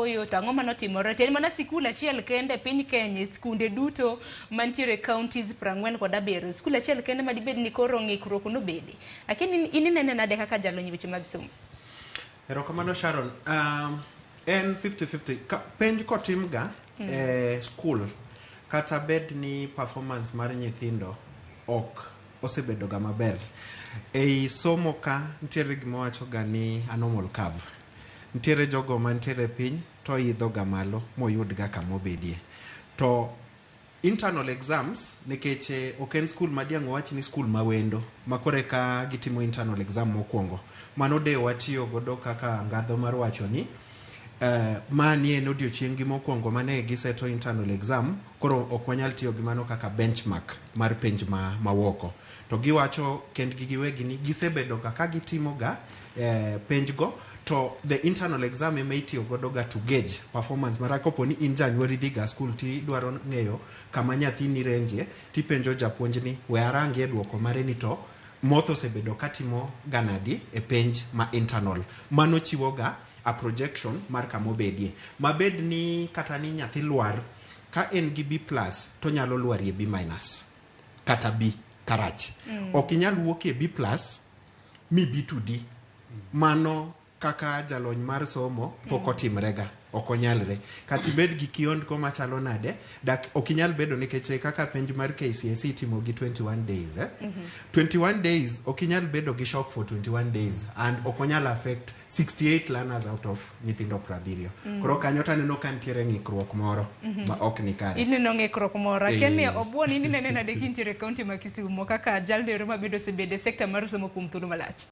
ooyo to ang'o manotimore to en mana sikul achiel kende e piny Kenya e skunde duto mantiere e counties 47 sikul achiel kende madibed ni koro ng'ikruok nobede lakini in inene nade kaka jalony e weche mag somo? Erokamano Sharon. En 50-50. Penj kotim ga e school kata bed ni performance mar nyithindo ok osebedo ga maber. Ei somo ka nitiere gima wacho ga ni a normal curve. Nitiere jogo mantiere piny to idho ga malo moyud ga kama obedie. To internal exams nikech ok en skul ma diang' owach ni skul ma wendo ma koro eka gitimo internal exam mokwongo. Mano de watiyo godo kaka ngadho mar wacho ni mani en odiochieng' gi mokwongo mane giseto internal exam, koro ok wanyal tiyo gi mano kaka benchmark mar penj ma woko. To giwacho kendgi giwegi ni gisebedo ga ka gitimo ga penj go to the internal exam ema itiyo godo ga to gauge performance mara kopo ni in janyuol idhi ga skul tidwaro ng'eyo kama nyathini range tipenjo japuonj ni we arangie duoko mare ni to moth osebedo katimo ga nadi e penj ma internal. Mano chiwo ga a projection mar kama obedie. Mabed ni kata ni nyathi lwar ka en gi B plus to nyalo lwarie B minus kata B karach. Ok inyal wuok e B plus mi B to D. Mano kaka jalony mar somo pok otimrega, ok onyalre. Kata ibed gi kiondko machalo nade, dak ok inyal bedo nikech kaka penj mar KCSE itimo gi 21 days. 21 days ok inyal bedo gi shock for 21 days and ok onyal affect 68 learners out of nyithindo 70. Koro kanyo taneno ka nitiere ng'ikruok moro ma ok ni kare. Ineno ng'ikruok moro. Akia ni Obuon in inene nade kintiere e kaunti ma Kisumo kaka jalno ero ma bende osebedo e sekta mar somo kuom thuolo malach?